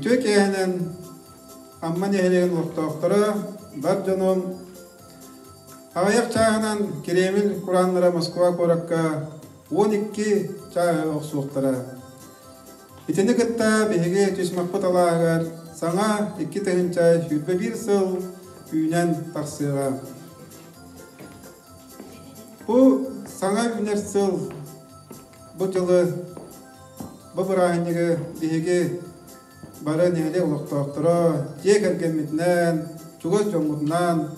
Үтүө киэһэнэн Амма нэһилиэгин олохтоохторо, бар дьонум, аҕыйах чааһынан Кремль курааннара Москва куоракка 12 чааһы охсуохтара. Итини кытта биһиги Чычымахпыт алааһыгар саҥа 2021 сыл үүнэн тахсыаҕа. Бу саҥа үүнэр сыл бу дьылы, бу бырааһынньыгы биһиги бары нэһилиэк олохтоохторо дьиэ кэргэммитинэн, чугас дьоммутунан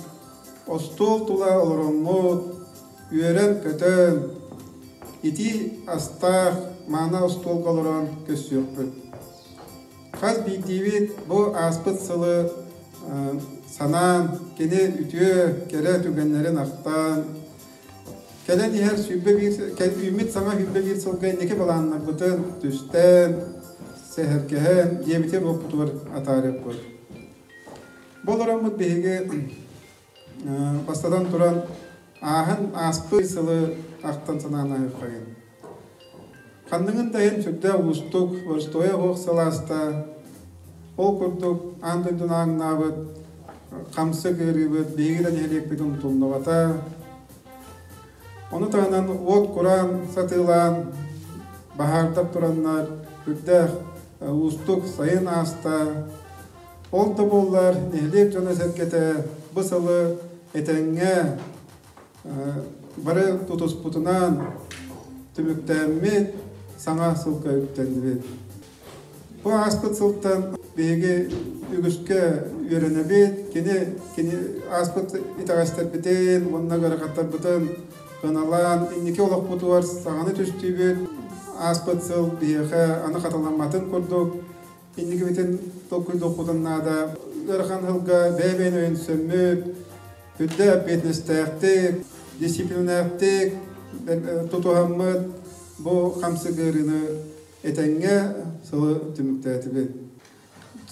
остуол тула олороммут, үөрэн-көтөн, итии астаах мааны остуолга олорон көрсүөхпүт. Хас биирдиибит бу ааспыт сылы санаан, кини үтүө, кэрэ түгэннэрин ахтан, кэлэн иһэр 21 үүммүт саҥа 21 сылга инники былааннарбытын түстээн, сэһэргэһэн, дьиэбитигэр-уоппутугар атаарыахпыт. Бу олороммут биһиги бастатан туран ааһан ааспыт сылы ахтан санаан аһыаххайын. Ханныгын да иһин сүрдээх уустук, боростуойа суох сылааста, ол курдук аан дойдуну ааҥнаабыт хамсык ыарыыбыт биһиги да нэһилиэкпитин умтуллубата. Ону таһынан уот кураан сатыылаан, баһаардар тураннар сүрдээх уустук сайын ааста. Ол да буоллар нэһилиэк дьоно-сэргэтэ бу сылы этэҥҥэ бары тутуспутунан түмүктээммит саҥа сылга үктэннибит. Бу ааспыт сылтан биһиги үгүскэ үөрэнэбит, кини, кини ааспыт итэҕэстэрбитин уонна ыарахаттарбытын ыналаан инники олохпутугар саҥаны түстүүбүт. Ааспыт сыл биһиэхэ аны хатыламматын курдук инникибитин толкуйдуохпутун наада. Ыарахан сылга бэйэ-бэйэни өйөнсөммүт, үрдэ эппиэтинэстээхтик, дисциплинэлээхтик тутуһаммыт бу хамсык ыарыыны этэҥҥэ сылы түмүктээтибит.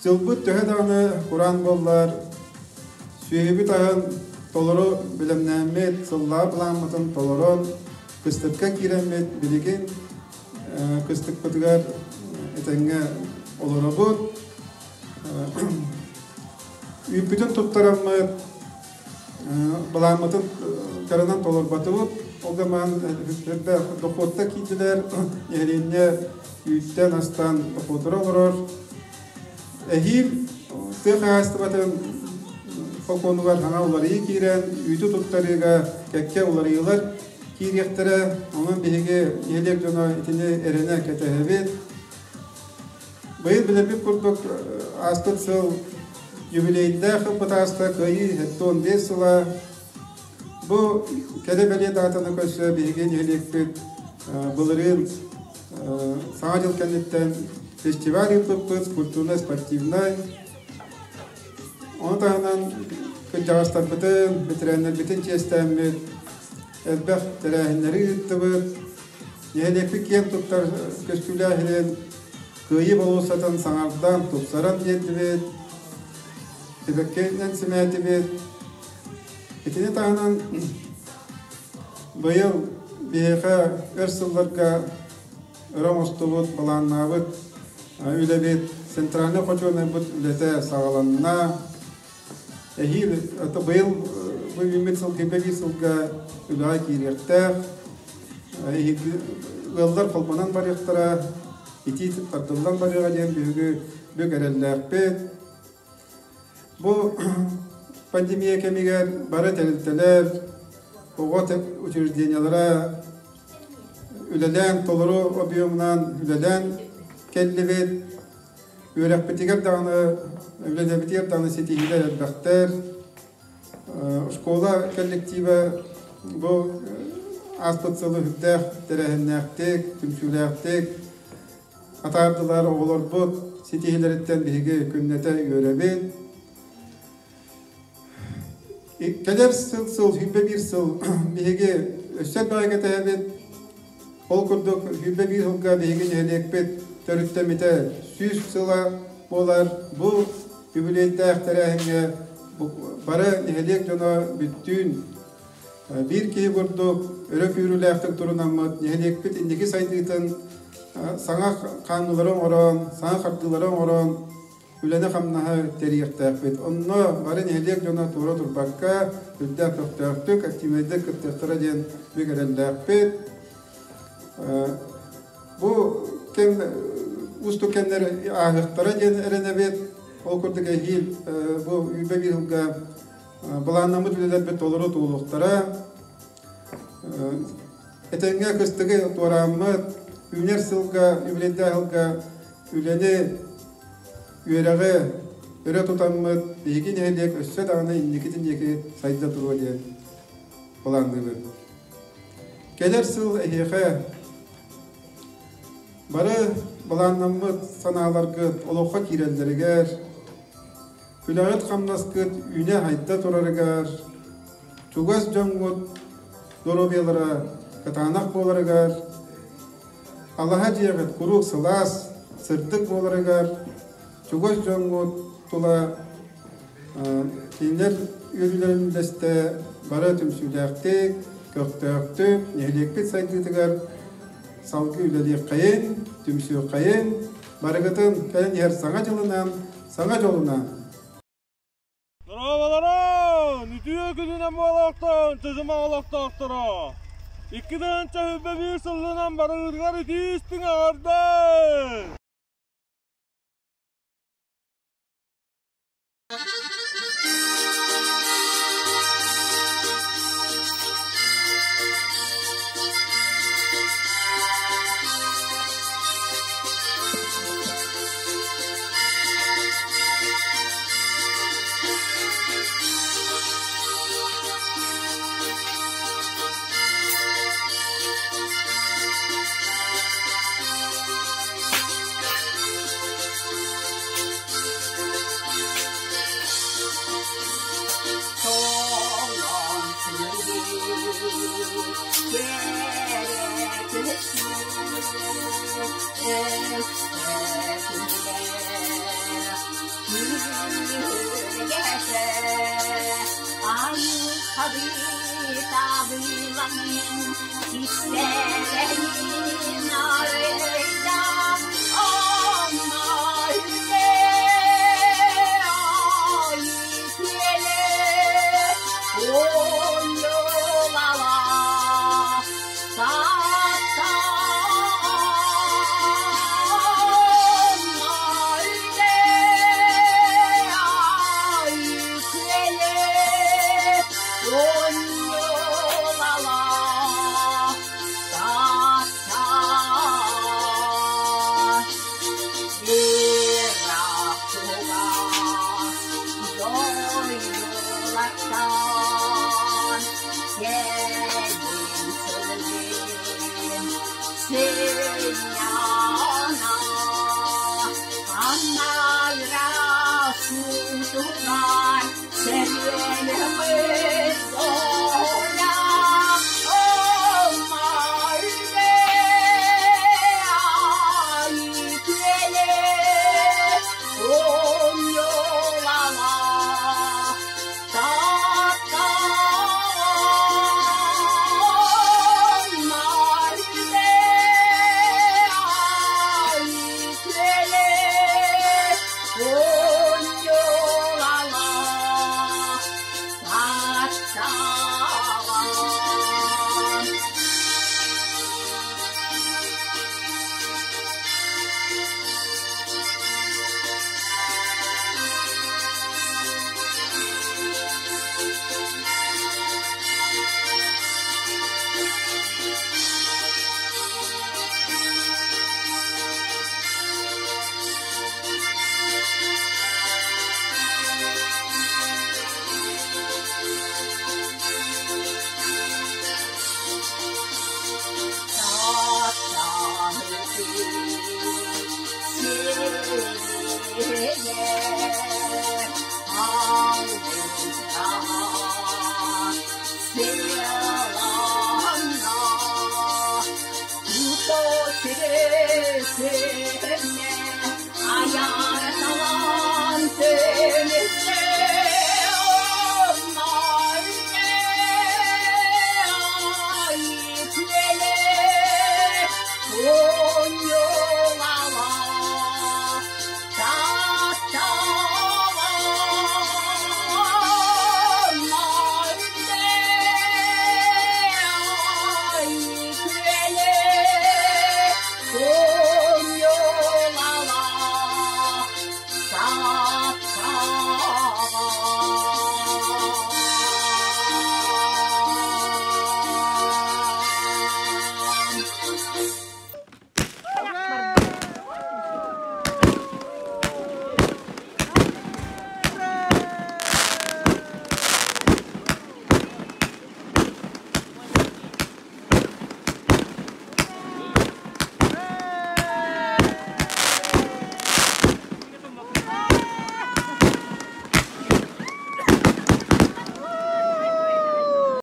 Сылбыт төһө даҕаны кураан буоллар, сүөһүбүт аһын толору бэлэмнээммит, сыллааҕы былааммытын толорон, кыстыкка киирэммит билигин кыстыкпытыгар этэҥҥэ олоробут. Үүппүтүн туттараммыт, былааммытын кыранан толорботубут. Ол гынан элбэх дохуотта киирдилэр. Нэһилиэнньэ үүттэн астан дохуотура олорор. Эһиил тыа хаһаайыстыбатын сокуонугар саҥа уларыйыы киирэн, үүтү туттарыыга кэккэ уларыйыылар киириэхтэрэ. Онон биһиги нэһилиэк дьоно итини эрэнэ кэтэһэбит. Быйыл билэрбит курдук ааспыт сыл юбилейдаах ылбыт ааста Кыайыы 75 сыла. Бу кэрэ-бэлиэ даатаны көрсө биһиги нэһилиэкпит былырыын Саҥа дьыл кэнниттэн фестиваль ыыппыппыт культурнай-спортивнай. Ону таһынан кырдьаҕастарбытын, бэтэрээннэрбитин чиэстээммит элбэх тэрээһиннэри ыыттыбыт. Нэһилиэкпит киэн туттар көстүүлээһинин Кыайыы болуоссатын саҥардан, тупсаран биэрдибит, сибэккинэн симээтибит. Итини таһынан быйыл биһиэхэ өр сылларга өрө оҥостубут, былааннаабыт үлэбит центральнай хочуолунайбыт үлэтэ саҕаланна. Эһиил быйыл бу үүммүт сыл биир сылга үлэҕэ киириэхтээх. Ыаллар холбонон барыахтара, итии тардыллан барыаҕа диэн биһиги бүк эрэллээхпит. Бу пандемия кэмигэр бары тэрилтэлэр, оҕо учреждениелара үлэлээн толору объемунан үлэлээн кэллибит. Үөрэхпитигэр даҕаны, үлэлэбитигэр даҕаны ситиһиилэр элбэхтэр. Школа коллектива бу ааспыт сылы үрдээх тэрээһиннээхтик, түмсүүлээхтик атаардылар оҕолорбут ситиһиилэриттэн биһиги күннэтэ үөрэбит. Кэлэр сыл сыл 21 сыл биһиги өссө элбэҕи кэтэһэбит. Ол курдук 21 сылга биһиги нэһилиэкпит төрүттэммитэ 100 сыла буолар. Бу үбүлүөйдээх тэрээһиҥҥэ бары нэһилиэк дьоно бүттүүн биир киһи курдук өрө күүрүүлээхтик турунаммыт нэһилиэкпит инники сайдыытын саҥа хаамыылары оҥорон, саҥа хардыылары оҥорон. үлэни-хамнаһы тэрийиэхтээхпит. Онно бары нэһилиэк дьоно туора турбакка, үрдээх көхтөөхтүк, активнайдык кыттыахтара диэн бүк эрэллээхпит. Бу кэм уустук кэмнэр ааһыахтара диэн эрэнэбит. Ол курдук эһиил бу үүбэ биир сылга былааннаммыт үлэлэрбит толору туолуохтара. Этэҥҥэ кыстыгы туорааммыт, үүнэр сылга, үбүлүйдээх сылга үлэни, үөрэҕи өрө тутаммыт, биһиги нэһилиэк өссө даҕаны инникитин диэки сайда туруо диэн былаанныыбыт. Кэлэр сыл эһиэхэ бары былааннаммыт санааларгыт олоххо киирэллэригэр, Үлэҕит-хамнаскыт үүнэ-сайда турарыгар, чугас дьоҥҥут доруобуйалара кытаанах буоларыгар, алаһа дьиэҕит куруук сылаас, сырдык буоларыгар, чугас дьоҥҥут тула кинилэр үөрүүлэрин үллэстэ бары түмсүүлээхтик, көхтөөхтүк, нэһилиэкпит сайдыытыгар салгыы үлэлиэххэйин, түмсүөххэйин, барыгытын кэлэн иһэр Саҥа дьылынан Саҥа дьолунан! Дорооболорун! Үтүө күнүнэн буолуохтун, Чычыма олохтоохторо! 2021 сылынан барыгытыгар итии истиҥ эҕэрдэ! Айылҕабыт абылаҥын кистэлэҥин арыйан.